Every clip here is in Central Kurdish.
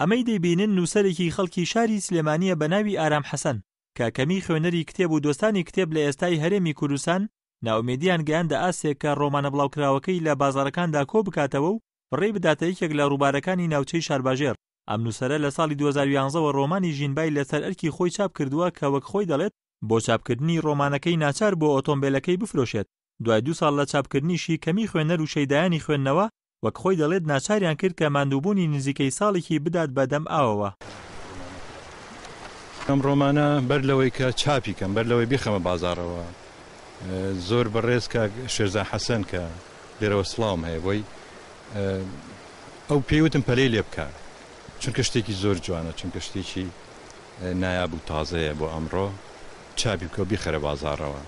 ئەمەی دەیبینن نووسەرێکی خەڵکی شاری سلێمانییە بە ناوی ئارام حەسەن، کە کەمیی خوێنەری کتێب و دۆستانی کتێب لە ئێستای هەرێمی کوردستان نائومێدییان گەیاندە ئاستێک کە ڕۆمانە بڵاوکراوەکەی لە بازاڕەکاندا کۆ بکاتەوە و فڕێی بداتە یەکێک لە ڕووبارەکانی ناوچەی شارباژێڕ. ئەم نووسەرە لە ساڵی 2011 وە ڕۆمانی ژینبای لەسەر ئەرکی خۆی چاپ کردووە کە وەک خۆی دەڵێت، بۆ چاپکردنی ڕۆمانەکەی ناچار بووە ئۆتۆمبێلەکەی بفرۆشێت، دوای دوو ساڵ لە چاپکردنیشی کەمی خوێنەر و شەیدایانی خوێندنەوە وەک خۆی دەڵێت ناچاریان کرد کە ماندووبوونی نزیکەی ساڵێکی بدات بە دەم ئاوەوە. ئەم ڕۆمانە بەر لەوەی کە چاپی کەم، بەر لەوەی بیخەمە بازاڕەوە، زۆر بەڕێز کاک شێرزا حەسەن کە لێرەوە سڵاوم هەیە بۆی، ئەو پێی وتم پەلەی لێ بکە، چونکە شتێکی زۆر جوانە، چونکە شتێکی نایاب و تازەیە بۆ ئەمڕۆ، چاپی بکە و بیخەرە بازاڕەوە.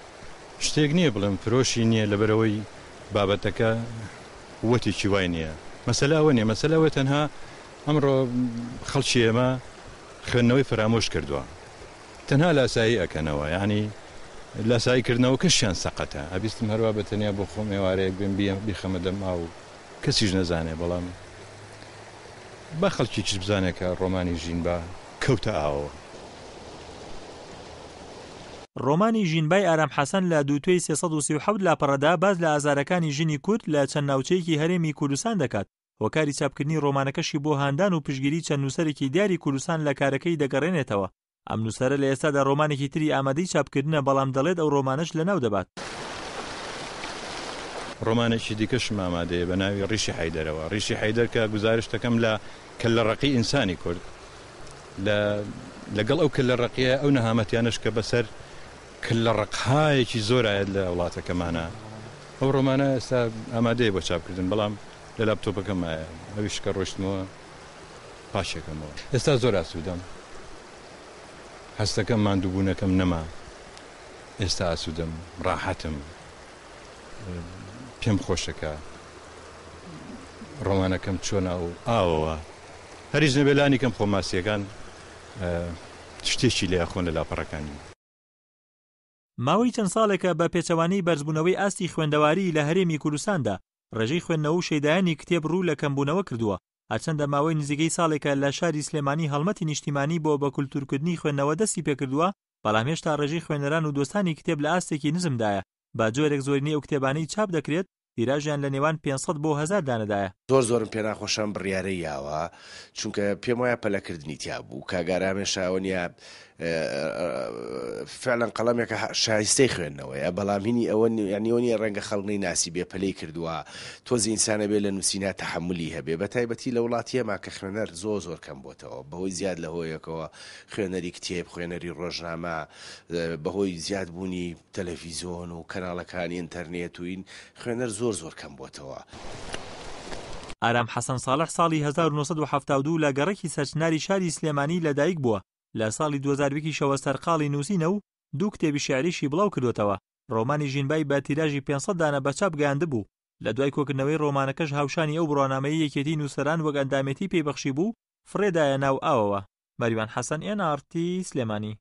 شتێک نییە بڵێم فرۆشی نییە لەبەرئەوەی بابەتەکە قوتێکی وای نییە. مەسەلە ئەوە نییە، مەسەلە ئەوەیە تەنها ئەمڕۆ خەڵکی ئێمە خوێندنەوەی فەرامۆش کردووە. تەنها لاسایی ئەکەنەوە، یانی لاسایی کردنەوەکەشیان سەقەتە. ئەبیستم هەروا بە تەنیا بۆ خۆم ئێوارەیەک بێم بیخەمە دەم ئاو و کەسیش نەزانێ، بەڵام با خەڵکێکیش بزانێ کە ڕۆمانی ژینبا کەوتە ئاوەوە. ڕۆمانی ژینبای ئارام حەسەن لە دووتوێی 337 لاپەڕەدا باس لە ئازارەکانی ژنی کورد لە چەند ناوچەیەکی هەرێمی کوردستان دەکات، هۆکاری چاپکردنی ڕۆمانەکەشی بۆ هاندان و پشتگیری چەند نووسەرێکی دیاری کوردستان لە کارەکەی دەگەڕێنێتەوە. ئەم نووسەرە لە ئێستادا ڕۆمانێکی تری ئامادەی چاپکردنە، بەڵام دەڵێت ئەو ڕۆمانەش لەناو دەبات. ڕۆمانێکی دیکەشم ئامادەیە بە ناوی ڕیشی حەیدەرەوە. ڕیشی حەیدەر کە گوزارشتەکەم لە کەللەڕەقی ئینسانی کورد، لە لەگەڵ ئەو کەللەڕەقییە ئەو نەهامەتیانەش کە بەسەر کەللەڕەقهایەکی زۆر ئایەت لە وڵاتەکەمانا. ئەو ڕۆمانە ئێستا ئامادەیە بۆ چاپکردن، بەڵام لە لاپتۆپەکەم مایە. ئەویش کە ڕۆیشتمەوە پاکیەکەمەوە. ئێستا زۆر ئاسوودەم. هەستەکەم ماندووبوونەکەم نەما. ئێستا ئاسوودەم، ڕاحەتم. پێم خۆشە کە ڕۆمانەکەم چووە ناو ئاوەوە. هەریش نەبێ لانی کەم خۆ ماسییەکان شتێکی لێ ئەخۆن لە لاپەڕەکانی. ماوەی چەند ساڵێکە بە پێچەوانەی بەرزبوونەوەی ئاستی خوێندەواری لە هەرێمی کوردستاندا، ڕێژەی خوێندنەوە و شەیدایانی کتێب ڕوو لە کەمبوونەوە کردووە، هەرچەندە ماوەی نزیکەی ساڵێکە لە شاری سلێمانی هەڵمەتی نیشتیمانی بۆ بەکولتوورکردنی خوێندنەوە دەستی پێکردووە، بەڵام هێشتا ڕێژەی خوێنەران و دۆستانی کتێب لە ئاستێکی نزمدایە، بە جۆرێک زۆرینەی ئەو کتێبانەی چاپ دەکرێت تیراژیان لە نێوان 500 بۆ 1000 دانەدایە. زۆر زۆرم پێناخۆشە ئەم بڕیارەی یاوە چونکە پێم وایە پەلەکردنی تیا بوو کاک ئارام هێشتا ئەوە نیە فعلا قەڵەمێکە شایستەی خوێندنەوەیە بەڵام هینی ئەوە یعنی ئەوە نیە ڕەنگە خەڵک نەیناسی بێ پەلەی کردووە تۆزی ئینسانە بێ لە نووسینا تەحەمولی هەبێ بە تایبەتی لە وڵاتی ئێمە کە خوێنەر زۆر زۆر کەم بۆتەوە بەهۆی زیاد لە هۆیەکەوە خوێنەری کتێب خوێنەری ڕۆژنامە بەهۆی زیادبوونی تەلەفیزۆن و کەناڵەکانی ئینتەرنێت و این خوێنەر زۆر زۆر کەم بۆتەوە. ئارام حەسەن ساڵح ساڵی 1972 لە گەڕەکی سەرچناری شاری سلێمانی لەدایک بووە، لە ساڵی 2001 یشەوە سەرقاڵی نووسینە و دوو کتێبی شیعریشی بڵاو کردۆتەوە. ڕۆمانی ژینبای بە تیراژی 500 دانە بە چاپ گەیاندبوو. لە دوای کۆکردنەوەی ڕۆمانەکەش هاوشانی ئەو بڕوانامەیەی یەکێتیی نووسەران وەک ئەندامێتی پێی بەخشیبوو، فڕێدایە ناو ئاوەوە. مەریوان حەسەن، ئێن ئاڕ تی، سلێمانی.